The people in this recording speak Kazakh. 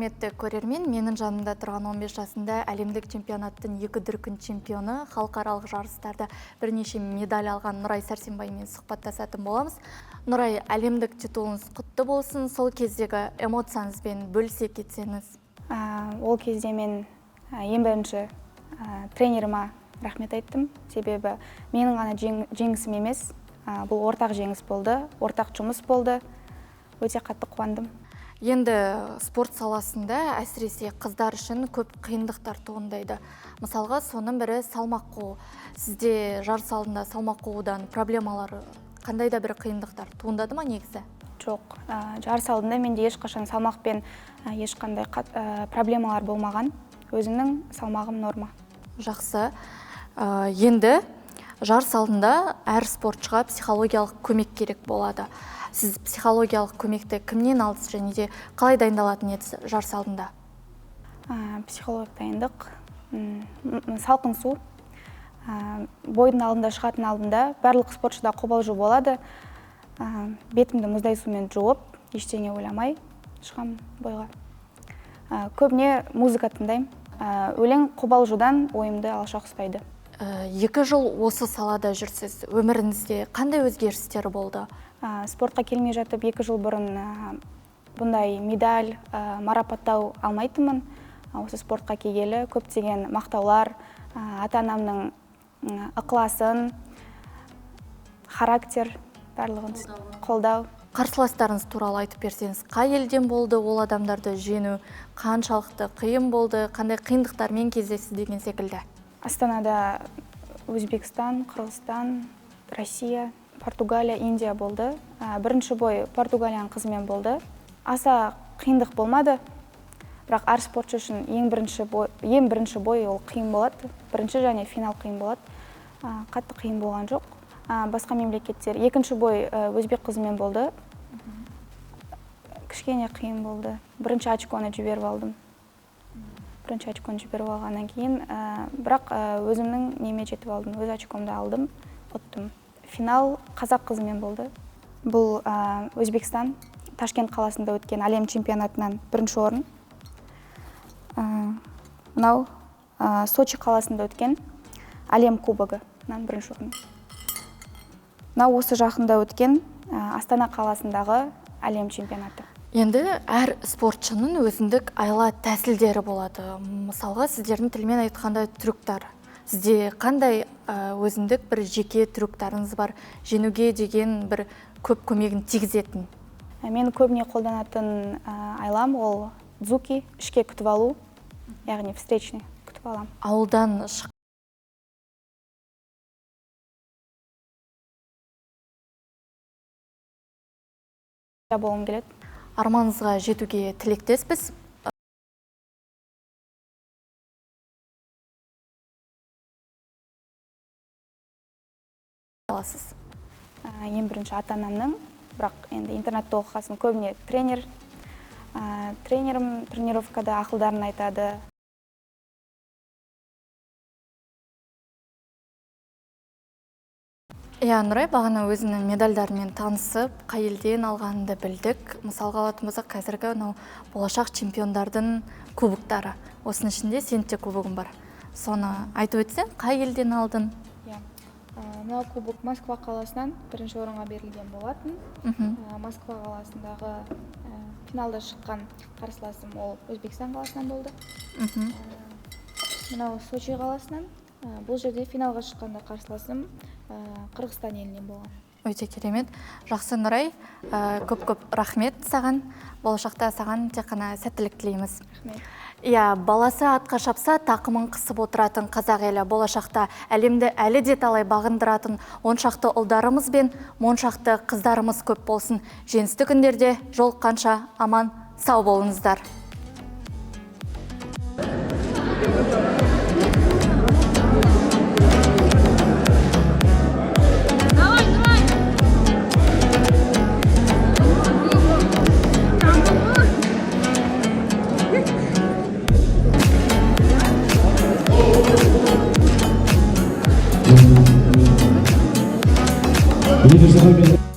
Құрметті көрермен, менің жанымда тұрған 15 жасында әлемдік чемпионаттың екі дүркін чемпионы, халықаралық жарыстарда бірнеше медаль алған Нұрай Сәрсенбаймен сұхбаттасатын боламыз. Нұрай, әлемдік титулыңыз құтты болсын. Сол кездегі эмоцияңызбен бөлісе кетсеңіз. Ол кезде мен ең бірінші тренеріма рахмет айттым, себебі менің ғана жеңісім емес, бұл ортақ жеңіс болды, ортақ жұмыс болды. Өте қатты қуандым. Енді спорт саласында, әсіресе қыздар үшін, көп қиындықтар туындайды. Мысалға, соның бірі салмақ қуу. Сізде жарыс алдында салмақ қуудан проблемалар, қандай да бір қиындықтар туындады ма негізі? Жоқ, жарыс алдында менде ешқашан салмақпен ешқандай проблемалар болмаған. Өзімнің салмағым норма. Жақсы. Енді жарыс алдында әр спортшыға психологиялық көмек керек болады. Сіз психологиялық көмекті кімнен алдыңыз және де қалай дайындалатын едіңіз жарыс алдында? Психологиялық дайындық, салқын су. Бойдың алдында, шығатын алдында барлық спортшыда қобалжу болады. Бетімді мұздай сумен жуып, ештеңе ойламай шығамын бойға. Көбіне музыка тыңдаймын. Өлең қобалжудан ойымды алшақ ұстайды. 2 жыл осы салада жүрсіз. Өміріңізде қандай өзгерістер болды? Спортқа келмей жатып 2 жыл бұрын бұндай медаль, марапаттау алмайтынмын. Осы спортқа келгелі көптеген мақтаулар, ата анамның ықыласын, характер, барлығын қолдау. Қарсыластарыңыз туралы айтып берсеңіз, қай елден болды, ол адамдарды жеңу қаншалықты қиын болды, қандай қиындықтармен кездесті деген секілді. Астанада Өзбекстан, Қырғызстан, Россия, Португалия, Индия болды. Бірінші бой Португалияның қызымен болды. Аса қиындық болмады, бірақ әр спортшы үшін ең бірінші бой ол қиын болады. Бірінші және финал қиын болады. Қатты қиын болған жоқ. Басқа мемлекеттер, екінші бой өзбек қызымен болды. Кішкене қиын болды. Бірінші очконы жіберіп алдым. Бірінші очконы жіберіп алғаннан кейін, бірақ өзімнің неме жетіп алдым, өз очкомды алдым, ұттым. Финал қазақ қызымен болды. Бұл Өзбекстан, Ташкент қаласында өткен әлем чемпионатынан бірінші орын. Мынау Сочи қаласында өткен әлем кубогынан бірінші орын. Мынау осы жақында өткен Астана қаласындағы әлем чемпионаты. Енді әр спортшының өзіндік айла тәсілдері болады. Мысалға, сіздердің тілмен айтқанда, трюктар. Сізде қандай өзіндік бір жеке трюктарыңыз бар, жеңуге деген бір көп көмегін тигізетін? Мен көбіне қолданатын айлам ол дзуки, ішке күтіп алу, яғни встречный күтіп алам. Ауылдан болғым келеді. Арманыңызға жетуге тілектеспіз. Аласыз. Ең бірінші ата анамның, бірақ енді интернатта оқыған көбіне тренер. Тренерім тренировкада ақылдарын айтады. Иә, Нұрай, бағана өзінің медальдарымен танысып, қай елден алғанын да білдік. Мысалға алатын болсақ, қазіргі мынау болашақ чемпиондардың кубоктары. Осының ішінде сенің де кубогың бар. Соны айтып өтсең, қай елден алдың? Иә. Мынау кубок Москва қаласынан бірінші орынға берілген болатын. Москва қаласындағы финалда шыққан қарсыласым ол Өзбекстан қаласынан болды. Мынау Сочи қаласынан. Бұл жерде финалға шыққанда қарсыласым Қырғызстан елінен болған. Өте керемет. Жақсы, Нұрай, көп көп рахмет саған. Болашақта саған тек қана сәттілік тілейміз. Рахмет. Иә, баласы атқа шапса, тақымын қысып отыратын қазақ елі болашақта әлемді әлі де талай бағындыратын 10 шақты ұлдарымыз бен 10 шақты қыздарымыз көп болсын. Жеңісті күндерде жолыққанша аман сау болыңыздар. Давай, давай! Лидер.